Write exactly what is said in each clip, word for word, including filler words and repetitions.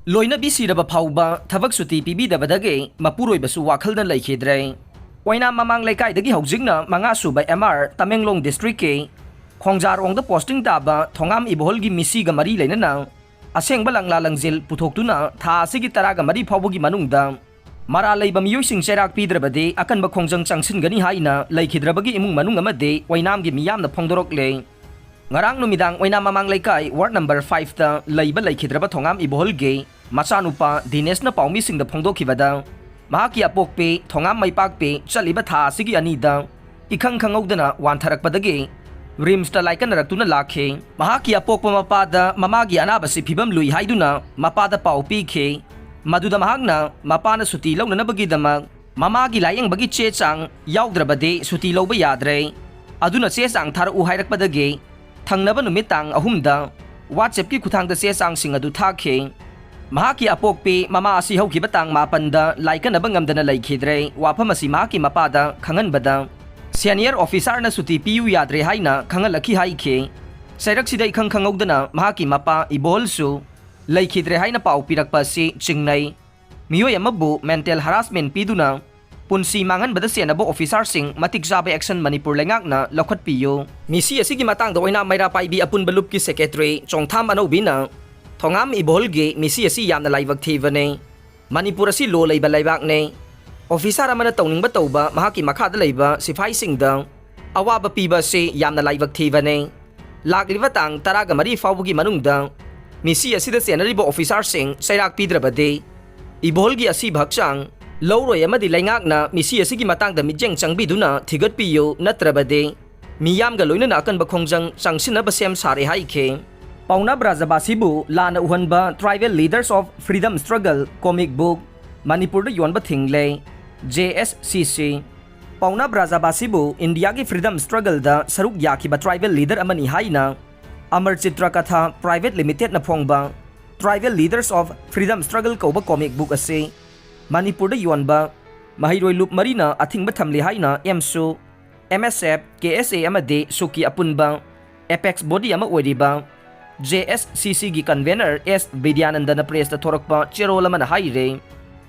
ꯂꯣꯏꯅꯕꯤ ꯁꯤꯔꯕ ꯐꯥꯎꯕ ꯊꯕꯛ ꯁꯨꯇꯤ ꯄꯤꯕꯤꯗꯕꯗꯒꯤ ꯃꯄꯨꯔꯣꯏꯕꯁꯨ ꯋꯥꯈꯜꯅ ꯂꯩꯈꯤꯗ꯭ꯔꯦ꯫ ꯑꯣꯏꯅꯥꯝ ꯃꯃꯥꯡ ꯂꯩꯀꯥꯏꯗꯒꯤ ꯍꯧꯖꯤꯛꯅ ꯃꯉꯥ ꯁꯨꯕ ꯑꯦꯝ ꯑꯥꯔ ꯇꯃꯦꯡꯂꯣꯡ ꯗꯤꯁꯇ꯭ꯔꯤꯛꯀꯤ ꯈꯣꯡꯖꯥꯔꯣꯡꯗ ꯄꯣꯁꯇꯤꯡ ꯇꯥꯕ ꯊꯣꯉꯥꯝ ꯏꯕꯣꯍꯜꯒꯤ ꯃꯤꯁꯤꯒ ꯃꯔꯤ ꯂꯩꯅꯅ ꯑꯁꯦꯡꯕ ꯂꯪꯂꯥ ꯂꯪꯖꯤꯜ ꯄꯨꯊꯣꯛꯇꯨꯅ ꯊꯥ ꯑꯁꯤꯒꯤ ꯇꯔꯥꯒ ꯃꯔꯤ ꯐꯥꯎꯕꯒꯤ ꯃꯅꯨꯡꯗ ꯃꯔꯥꯜ ꯂꯩꯕ ꯃꯤꯑꯣꯏꯁꯤꯡ ꯆꯩꯔꯥꯛ ꯄꯤꯗ꯭ꯔꯕꯗꯤ ꯑꯀꯟꯕ ꯈꯣꯡꯖꯪ ꯆꯪꯁꯤꯟꯒꯅꯤ ꯍꯥꯏꯅ ꯂꯩꯈꯤꯗ꯭ꯔꯕꯒꯤ ꯏꯃꯨꯡ ꯃꯅꯨꯡ ꯑꯃꯗꯤ ꯑꯣꯏꯅꯥꯝꯒꯤ ꯃꯤꯌꯥꯝꯅ ꯐꯣꯡꯗꯣꯔꯛꯂꯦ꯫ ꯉꯔꯥꯡ ꯅꯨꯃꯤꯗꯥꯡ ꯑꯣꯏꯅꯥꯝ ꯃꯃꯥꯡ ꯂꯩꯀꯥꯏ ꯋꯥꯔꯗ ꯅꯝꯕꯔ ꯐꯥꯏꯚꯇ ꯂꯩꯕ ꯂꯩꯈꯤꯗ꯭ꯔꯕ ꯊꯣꯉꯥꯝ ꯏꯕꯣꯍꯜꯒꯤ ꯃꯆꯥꯅꯨꯄꯥ ꯗꯤꯅꯦꯁꯅ ꯄꯥꯎꯃꯤꯁꯤꯡꯗ ꯐꯣꯡꯗꯣꯛꯈꯤꯕꯗ, ꯃꯍꯥꯛꯀꯤ ꯑꯄꯣꯛꯄꯤ ꯊꯣꯉꯥꯝ ꯃꯩꯄꯥꯛꯄꯤ ꯆꯠꯂꯤꯕ ꯊꯥ ꯑꯁꯤꯒꯤ ꯑꯅꯤꯗ ꯏꯈꯪ ꯈꯪꯍꯧꯗꯅ ꯋꯥꯟꯊꯔꯛꯄꯗꯒꯤ ꯔꯤꯝꯁꯇ ꯂꯥꯏꯀꯠꯅꯔꯛꯇꯨꯅ ꯂꯥꯛꯈꯤ꯫ ꯃꯍꯥꯛꯀꯤ ꯑꯄꯣꯛꯄ ꯃꯄꯥꯗ ꯃꯃꯥꯒꯤ ꯑꯅꯥꯕꯁꯤ ꯐꯤꯕꯝ ꯂꯨꯏ ꯍꯥꯏꯗꯨꯅ ꯃꯄꯥꯗ ꯄꯥꯎ ꯄꯤꯈꯤ꯫ ꯃꯗꯨꯗ ꯃꯍꯥꯛꯅ ꯃꯄꯥꯅ ꯁꯨꯇꯤ ꯂꯧꯅꯅꯕꯒꯤꯗꯃꯛ ꯃꯃꯥꯒꯤ ꯂꯥꯌꯦꯡꯕꯒꯤ ꯆꯦ ꯆꯥꯡ ꯌꯥꯎꯗ꯭ꯔꯕꯗꯤ ꯁꯨꯇꯤ ꯂꯧꯕ ꯌꯥꯗ꯭ꯔꯦ, ꯑꯗꯨꯅ ꯆꯦ ꯆꯥꯡ ꯊꯥꯔꯛꯎ ꯍꯥꯏꯔꯛꯄꯗꯒꯤ ꯊꯪꯅꯕ ꯅꯨꯃꯤꯠ ꯇꯥꯡ ꯑꯍꯨꯝꯗ WhatsApp-ꯀꯤ ꯈꯨꯠꯊꯥꯡꯗ ꯆꯦ ꯆꯥꯡꯁꯤꯡ ꯑꯗꯨ ꯊꯥꯈꯤ꯫ ꯃꯍꯥꯛꯀꯤ ꯑꯄꯣꯛꯄꯤ ꯃꯃꯥ ꯑꯁꯤ ꯍꯧꯈꯤꯕ ꯇꯥꯡ ꯃꯥꯄꯟꯗ ꯂꯥꯏꯀꯠꯅꯕ ꯉꯝꯗꯅ ꯂꯩꯈꯤꯗ꯭ꯔꯦ꯫ ꯋꯥꯐꯝ ꯑꯁꯤ ꯃꯍꯥꯛꯀꯤ ꯃꯄꯥꯗ ꯈꯪꯍꯟꯕꯗ, ꯁꯦꯅꯤꯌꯔ ꯑꯣꯐꯤꯁꯥꯔꯅ ꯁꯨꯇꯤ ꯄꯤꯌꯨ ꯌꯥꯗ꯭ꯔꯦ ꯍꯥꯏꯅ ꯈꯪꯍꯜꯂꯛꯈꯤ ꯍꯥꯏꯈꯤ꯫ ꯆꯩꯔꯛꯁꯤꯗ ꯏꯈꯪ ꯈꯪꯍꯧꯗꯅ ꯃꯍꯥꯛꯀꯤ ꯃꯄꯥ ꯏꯕꯣꯍꯜꯁꯨ ꯂꯩꯈꯤꯗ꯭ꯔꯦ ꯍꯥꯏꯅ ꯄꯥꯎ ꯄꯤꯔꯛꯄ ꯑꯁꯤ ꯆꯤꯡꯅꯩ꯫ ꯃꯤꯑꯣꯏ ꯑꯃꯕꯨ mental harassment ꯄꯤꯗꯨꯅ ꯄꯨꯟꯁꯤ ꯃꯥꯡꯍꯟꯕꯗ ꯆꯦꯟꯅꯕ ꯑꯣꯐꯤꯁꯥꯔꯁꯤꯡ ꯃꯇꯤꯛ ꯆꯥꯕ action ꯃꯅꯤꯄꯨꯔ ꯂꯩꯉꯥꯛꯅ ꯂꯧꯈꯠꯄꯤꯌꯨ꯫ ꯃꯤꯁꯤ ꯑꯁꯤꯒꯤ ꯃꯇꯥꯡꯗ ꯑꯣꯏꯅꯥꯝ ꯃꯩꯔꯥ ꯄꯥꯏꯕꯤ ꯑꯄꯨꯟꯕ ꯂꯨꯞꯀꯤ ꯁꯦꯀ꯭ꯔꯦꯇꯔꯤ ꯆꯣꯡꯊꯥꯝ ꯑꯅꯧꯕꯤꯅ, ꯊꯣꯉꯥꯝ ꯏꯕꯣꯍꯜꯒꯤ ꯃꯤꯁꯤ ꯑꯁꯤ ꯌꯥꯝꯅ ꯂꯥꯏꯕꯛ ꯊꯤꯕꯅꯤ꯫ ꯃꯅꯤꯄꯨꯔ ꯑꯁꯤ ꯂꯣ ꯂꯩꯕ ꯂꯩꯕꯥꯛꯅꯤ꯫ ꯑꯣꯐꯤꯁꯥꯔ ꯑꯃꯅ ꯇꯧꯅꯤꯡꯕ ꯇꯧꯕ ꯃꯍꯥꯛꯀꯤ ꯃꯈꯥꯗ ꯂꯩꯕ ꯁꯤꯐꯥꯏꯁꯤꯡꯗ ꯑꯋꯥꯕ ꯄꯤꯕ ꯑꯁꯤ ꯌꯥꯝꯅ ꯂꯥꯏꯕꯛ ꯊꯤꯕꯅꯤ꯫ ꯂꯥꯛꯂꯤꯕ ꯇꯥꯡ ꯇꯔꯥꯒ ꯃꯔꯤ ꯐꯥꯎꯕꯒꯤ ꯃꯅꯨꯡꯗ ꯃꯤꯁꯤ ꯑꯁꯤꯗ ꯆꯦꯟꯅꯔꯤꯕ ꯑꯣꯐꯤꯁꯥꯔꯁꯤꯡ ꯆꯩꯔꯥꯛ ꯄꯤꯗ꯭ꯔꯕꯗꯤ ꯏꯕꯣꯍꯜꯒꯤ ꯑꯁꯤꯕ ꯍꯛꯆꯥꯡ ꯂꯧꯔꯣꯏ ꯑꯃꯗꯤ ꯂꯩꯉꯥꯛꯅ ꯃꯤꯁꯤ ꯑꯁꯤꯒꯤ ꯃꯇꯥꯡꯗ ꯃꯤꯠꯌꯦꯡ ꯆꯪꯕꯤꯗꯨꯅ ꯊꯤꯒꯠꯄꯤꯌꯨ, ꯅꯠꯇ꯭ꯔꯕꯗꯤ ꯃꯤꯌꯥꯝꯒ ꯂꯣꯏꯅꯅ ꯑꯀꯟꯕ ꯈꯣꯡꯖꯪ ꯆꯪꯁꯤꯟꯅꯕ ꯁꯦꯝ ꯁꯥꯔꯦ ꯍꯥꯏꯈꯤ꯫ ꯄꯥꯎꯅꯥ ꯕ꯭ꯔꯥꯖꯕꯥꯁꯤꯕꯨ ꯂꯥꯟꯅ ꯎꯍꯟꯕ Tribal Leaders of Freedom Struggle comic book ꯃꯅꯤꯄꯨꯔꯗ ꯌꯣꯟꯕ ꯊꯤꯡꯂꯦ꯫ ꯖꯦ ꯑꯦꯁ ꯁꯤ ꯁꯤ꯫ ꯄꯥꯎꯅꯥ ꯕ꯭ꯔꯥꯖꯕꯥꯁꯤꯕꯨ ꯏꯟꯗꯤꯌꯥꯒꯤ freedom struggle-ꯗ ꯁꯔꯨꯛ ꯌꯥꯈꯤꯕ tribal leader ꯑꯃꯅꯤ ꯍꯥꯏꯅ ꯑꯃꯔ ꯆꯤꯇ꯭ꯔ ꯀꯊꯥ Private Limited-ꯅ ꯐꯣꯡꯕ Tribal Leaders of Freedom Struggle ꯀꯧꯕ comic book ꯑꯁꯤ ꯃꯅꯤꯄꯨꯔꯗ ꯌꯣꯟꯕ ꯃꯍꯩꯔꯣꯏ ꯂꯨꯞ ꯃꯔꯤꯅ ꯑꯊꯤꯡꯕ ꯊꯝꯂꯤ ꯍꯥꯏꯅ ꯑꯦꯝꯁꯨ, ꯑꯦꯝ ꯑꯦꯁ ꯑꯦꯐ, ꯀꯦ ꯑꯦꯁ ꯑꯦ ꯑꯃꯗꯤ ꯁꯨꯛꯀꯤ ꯑꯄꯨꯟꯕ apex body ꯑꯃ ꯑꯣꯏꯔꯤꯕ ꯖꯦ ꯑꯦꯁ ꯁꯤ ꯁꯤꯒꯤ convener ꯑꯦꯁ ꯕꯤꯗ꯭ꯌꯥꯅꯟꯗꯅ pressꯇ ꯊꯣꯔꯛꯄ ꯆꯦꯔꯣꯜ ꯑꯃꯅ ꯍꯥꯏꯔꯦ꯫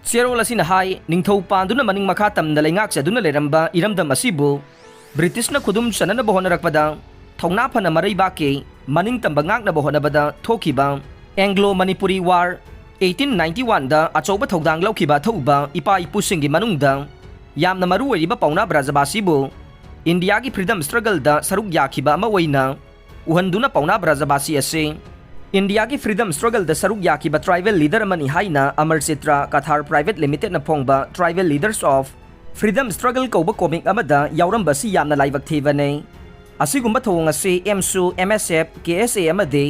ꯆꯦꯔꯣꯜ ꯑꯁꯤꯅ ꯍꯥꯏ, ꯅꯤꯡꯊꯧ ꯄꯥꯟꯗꯨꯅ ꯃꯅꯤꯡ ꯃꯈꯥ ꯇꯝꯅ ꯂꯩꯉꯥꯛꯆꯗꯨꯅ ꯂꯩꯔꯝꯕ ꯏꯔꯝꯗꯝ ꯑꯁꯤꯕꯨ ꯕ꯭ꯔꯤꯇꯤꯁꯅ ꯈꯨꯗꯨꯝ ꯆꯟꯅꯅꯕ ꯍꯣꯠꯅꯔꯛꯄꯗ ꯊꯧꯅꯥ ꯐꯅ ꯃꯔꯩꯕꯥꯛꯀꯤ ꯃꯅꯤꯡꯇꯝꯕ ꯉꯥꯛꯅꯕ ꯍꯣꯠꯅꯕꯗ ꯊꯣꯛꯈꯤꯕ Anglo Manipuri War eighteen ninety oneꯗ ꯑꯆꯧꯕ ꯊꯧꯗꯥꯡ ꯂꯧꯈꯤꯕ ꯑꯊꯧꯕ ꯏꯄꯥ ꯏꯄꯨꯁꯤꯡꯒꯤ ꯃꯅꯨꯡꯗ ꯌꯥꯝꯅ ꯃꯔꯨ ꯑꯣꯏꯔꯤꯕ ꯄꯥꯎꯅꯥ ꯕ꯭ꯔꯖꯕꯥꯁꯤꯕꯨ ꯏꯟꯗꯤꯌꯥꯒꯤ freedom struggleꯗ ꯁꯔꯨꯛ ꯌꯥꯈꯤꯕ ꯑꯃ ꯑꯣꯏꯅ ꯎꯍꯟꯗꯨꯅ ꯄꯥꯎꯅꯥ ꯕ꯭ꯔꯖꯕꯥꯁꯤ ꯑꯁꯤ ꯏꯟꯗꯤꯌꯥꯒꯤ freedom struggleꯗ ꯁꯔꯨꯛ ꯌꯥꯈꯤꯕ tribal leader ꯑꯃꯅꯤ ꯍꯥꯏꯅ ꯑꯃꯔ ꯆꯤꯇ꯭ꯔ ꯀꯊꯥꯔ Private Limitedꯅ ꯐꯣꯡꯕ Tribal Leaders of Freedom Struggle ꯀꯧꯕ comic ꯑꯃꯗ ꯌꯥꯎꯔꯝꯕ ꯑꯁꯤ ꯌꯥꯝꯅ ꯂꯥꯏꯕꯛ ꯊꯤꯕꯅꯤ꯫ ꯑꯁꯤꯒꯨꯝꯕ ꯊꯧꯑꯣꯡ ꯑꯁꯤ ꯑꯦꯝꯁꯨ, ꯑꯦꯝ ꯑꯦꯁ ꯑꯦꯐ, ꯀꯦ ꯑꯦꯁ ꯑꯦ ꯑꯃꯗꯤ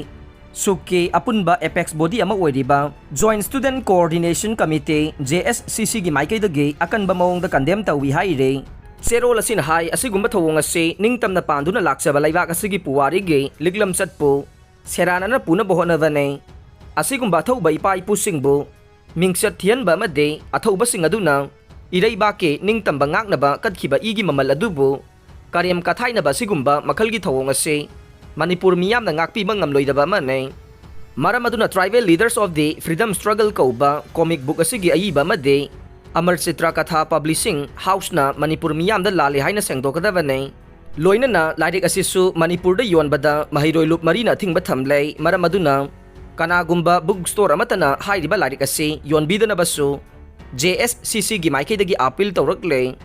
ꯁꯨꯛꯀꯤ ꯑꯄꯨꯟꯕ apex body ꯑꯃ ꯑꯣꯏꯔꯤꯕ Joint Student Coordination Committee, J S C ꯁꯤꯒꯤ ꯃꯥꯏꯀꯩꯗꯒꯤ ꯑꯀꯟꯕ ꯃꯑꯣꯡꯗ condemn ꯇꯧꯏ ꯍꯥꯏꯔꯤ꯫ ꯆꯦꯔꯣꯜ ꯑꯁꯤꯅ ꯍꯥꯏ, ꯑꯁꯤꯒꯨꯝꯕ ꯊꯧꯑꯣꯡ ꯑꯁꯤ ꯅꯤꯡꯇꯝꯅ ꯄꯥꯟꯗꯨꯅ ꯂꯥꯛꯆꯕ ꯂꯩꯕꯥꯛ ꯑꯁꯤꯒꯤ ꯄꯨꯋꯥꯔꯤꯒꯤ ꯂꯤꯛꯂꯝꯆꯠꯄꯨ ꯁꯦꯔꯥꯟꯅꯅ ꯄꯨꯅꯕ ꯍꯣꯠꯅꯕꯅꯤ꯫ ꯑꯁꯤꯒꯨꯝꯕ ꯑꯊꯧꯕ ꯏꯄꯥ ꯏꯄꯨꯁꯤꯡꯕꯨ ꯃꯤꯡꯆꯠ ꯊꯤꯍꯟꯕ ꯑꯃꯗꯤ ꯑꯊꯧꯕꯁꯤꯡ ꯑꯗꯨꯅ ꯏꯔꯩꯕꯥꯛꯀꯤ ꯅꯤꯡꯇꯝꯕ ꯉꯥꯛꯅꯕ ꯀꯠꯈꯤꯕ ꯏꯒꯤ ꯃꯃꯜ ꯑꯗꯨꯕꯨ ꯀꯔꯦꯝ ꯀꯊꯥꯏꯅꯕ ꯑꯁꯤꯒꯨꯝꯕ ꯃꯈꯜꯒꯤ ꯊꯧꯑꯣꯡ ꯑꯁꯤ ꯃꯅꯤꯄꯨꯔ ꯃꯤꯌꯥꯝꯅ ꯉꯥꯛꯄꯤꯕ ꯉꯝꯂꯣꯏꯗꯕ ꯑꯃꯅꯤ꯫ ꯃꯔꯝ ꯑꯗꯨꯅ Tribal Leaders of the Freedom Struggle ꯀꯧꯕ comic book ꯑꯁꯤꯒꯤ ꯑꯏꯕ ꯑꯃꯗꯤ ꯑꯃꯔ ꯆꯤꯇ꯭ꯔ ꯀꯊꯥ Publishing Houseꯅ ꯃꯅꯤꯄꯨꯔ ꯃꯤꯌꯥꯝꯗ ꯂꯥꯜꯂꯤ ꯍꯥꯏꯅ ꯁꯦꯡꯗꯣꯛꯀꯗꯕꯅꯤ꯫ ꯂꯣꯏꯅꯅ ꯂꯥꯏꯔꯤꯛ ꯑꯁꯤꯁꯨ ꯃꯅꯤꯄꯨꯔꯗ ꯌꯣꯟꯕꯗ ꯃꯍꯩꯔꯣꯏ ꯂꯨꯞ ꯃꯔꯤꯅ ꯑꯊꯤꯡꯕ ꯊꯝꯂꯦ꯫ ꯃꯔꯝ ꯑꯗꯨꯅ ꯀꯅꯥꯒꯨꯝꯕ book store ꯑꯃꯠꯇꯅ ꯍꯥꯏꯔꯤꯕ ꯂꯥꯏꯔꯤꯛ ꯑꯁꯤ ꯌꯣꯟꯕꯤꯗꯅꯕꯁꯨ ꯖꯦ ꯑꯦꯁ ꯁꯤ ꯁꯤꯒꯤ ꯃꯥꯏꯀꯩꯗꯒꯤ appeal ꯇꯧꯔꯛꯂꯦ꯫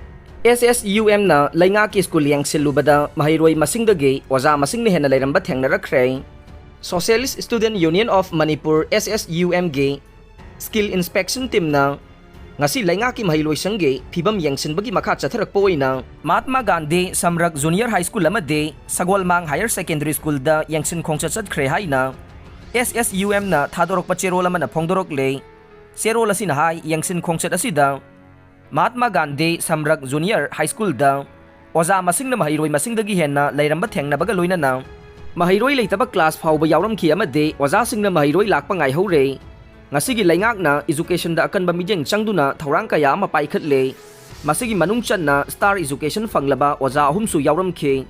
ꯑꯦꯁ ꯑꯦꯁ ꯌꯨ ꯑꯦꯝꯅ ꯂꯩꯉꯥꯛꯀꯤ ꯁ꯭ꯀꯨꯜ ꯌꯦꯡꯁꯤꯜꯂꯨꯕꯗ ꯃꯍꯩꯔꯣꯏ ꯃꯁꯤꯡꯗꯒꯤ ꯑꯣꯖꯥ ꯃꯁꯤꯡꯅ ꯍꯦꯟꯅ ꯂꯩꯔꯝꯕ ꯊꯦꯡꯅꯔꯛꯈ꯭ꯔꯦ꯫ Socialist Student Union of Manipur, S S U M ꯒꯤ Skill Inspection Teamꯅ ꯉꯁꯤ ꯂꯩꯉꯥꯛꯀꯤ ꯃꯍꯩꯂꯣꯏꯁꯪꯒꯤ ꯐꯤꯕꯝ ꯌꯦꯡꯁꯤꯟꯕꯒꯤ ꯃꯈꯥ ꯆꯠꯊꯔꯛꯄ ꯑꯣꯏꯅ Mahatma Gandhi ꯁꯝꯔꯛ Junior High School ꯑꯃꯗꯤ ꯁꯒꯣꯜꯃꯥꯡ Higher Secondary Schoolꯗ ꯌꯦꯡꯁꯤꯟ ꯈꯣꯡꯆꯠ ꯆꯠꯈ꯭ꯔꯦ ꯍꯥꯏꯅ ꯑꯦꯁ ꯑꯦꯁ ꯌꯨ ꯑꯦꯝꯅ ꯊꯥꯗꯣꯔꯛꯄ ꯆꯦꯔꯣꯜ ꯑꯃꯅ ꯐꯣꯡꯗꯣꯔꯛꯂꯦ꯫ ꯆꯦꯔꯣꯜ ꯑꯁꯤꯅ ꯍꯥꯏ, ꯌꯦꯡꯁꯤꯟ ꯈꯣꯡꯆꯠ ꯑꯁꯤꯗ ꯃꯍꯥꯠꯃꯥ ꯒꯥꯟꯙꯤ ꯁꯝꯔꯛ Junior High Schoolꯗ ꯑꯣꯖꯥ ꯃꯁꯤꯡꯅ ꯃꯍꯩꯔꯣꯏ ꯃꯁꯤꯡꯗꯒꯤ ꯍꯦꯟꯅ ꯂꯩꯔꯝꯕ ꯊꯦꯡꯅꯕꯒ ꯂꯣꯏꯅꯅ ꯃꯍꯩꯔꯣꯏ ꯂꯩꯇꯕ class ꯐꯥꯎꯕ ꯌꯥꯎꯔꯝꯈꯤ ꯑꯃꯗꯤ ꯑꯣꯖꯥꯁꯤꯡꯅ ꯃꯍꯩꯔꯣꯏ ꯂꯥꯛꯄ ꯉꯥꯏꯍꯧꯔꯦ꯫ ꯉꯁꯤꯒꯤ ꯂꯩꯉꯥꯛꯅ educationꯗ ꯑꯀꯟꯕ ꯃꯤꯠꯌꯦꯡ ꯆꯪꯗꯨꯅ ꯊꯧꯔꯥꯡ ꯀꯌꯥ ꯑꯃ ꯄꯥꯏꯈꯠꯂꯦ꯫ ꯃꯁꯤꯒꯤ ꯃꯅꯨꯡ ꯆꯟꯅ star education ꯐꯪꯂꯕ ꯑꯣꯖꯥ ꯑꯍꯨꯝꯁꯨ ꯌꯥꯎꯔꯝꯈꯤ꯫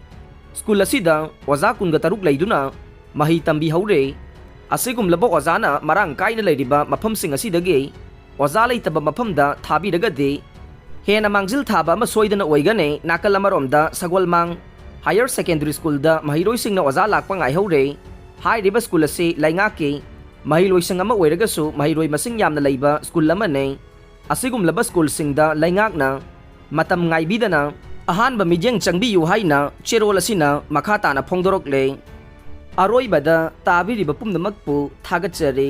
ꯁ꯭ꯀꯨꯜ ꯑꯁꯤꯗ ꯑꯣꯖꯥ ꯀꯨꯟꯒ ꯇꯔꯨꯛ ꯂꯩꯗꯨꯅ ꯃꯍꯩ ꯇꯝꯕꯤꯍꯧꯔꯦ꯫ ꯑꯁꯤꯒꯨꯝꯂꯕ ꯑꯣꯖꯥꯅ ꯃꯔꯥꯡ ꯀꯥꯏꯅ ꯂꯩꯔꯤꯕ ꯃꯐꯝꯁꯤꯡ ꯑꯁꯤꯗꯒꯤ ꯑꯣꯖꯥ ꯂꯩꯇꯕ ꯃꯐꯝꯗ ꯊꯥꯕꯤꯔꯒꯗꯤ ꯍꯦꯟꯅ ꯃꯥꯡꯖꯤꯜ ꯊꯥꯕ ꯑꯃ ꯁꯣꯏꯗꯅ ꯑꯣꯏꯒꯅꯤ꯫ ꯅꯥꯀꯜ ꯑꯃꯔꯣꯝꯗ ꯁꯒꯣꯜꯃꯥꯡ ꯍꯥꯌꯔ ꯁꯦꯀꯦꯟꯗꯔꯤ ꯁ꯭ꯀꯨꯜꯗ ꯃꯍꯩꯔꯣꯏꯁꯤꯡꯅ ꯑꯣꯖꯥ ꯂꯥꯛꯄ ꯉꯥꯏꯍꯧꯔꯦ꯫ ꯍꯥꯏꯔꯤꯕ ꯁ꯭ꯀꯨꯜ ꯑꯁꯤ ꯂꯩꯉꯥꯛꯀꯤ ꯃꯍꯩꯂꯣꯏꯁꯪ ꯑꯃ ꯑꯣꯏꯔꯒꯁꯨ ꯃꯍꯩꯔꯣꯏ ꯃꯁꯤꯡ ꯌꯥꯝꯅ ꯂꯩꯕ ꯁ꯭ꯀꯨꯜ ꯑꯃꯅꯤ꯫ ꯑꯁꯤꯒꯨꯝꯂꯕ ꯁ꯭ꯀꯨꯜꯁꯤꯡꯗ ꯂꯩꯉꯥꯛꯅ ꯃꯇꯝ ꯉꯥꯏꯕꯤꯗꯅ ꯑꯍꯥꯟꯕ ꯃꯤꯠꯌꯦꯡ ꯆꯪꯕꯤꯌꯨ ꯍꯥꯏꯅ ꯆꯦꯔꯣꯜ ꯑꯁꯤꯅ ꯃꯈꯥ ꯇꯥꯅ ꯐꯣꯡꯗꯣꯔꯛꯂꯦ꯫ ꯑꯔꯣꯏꯕꯗ ꯇꯥꯕꯤꯔꯤꯕ ꯄꯨꯝꯅꯃꯛꯄꯨ ꯊꯥꯒꯠꯆꯔꯤ꯫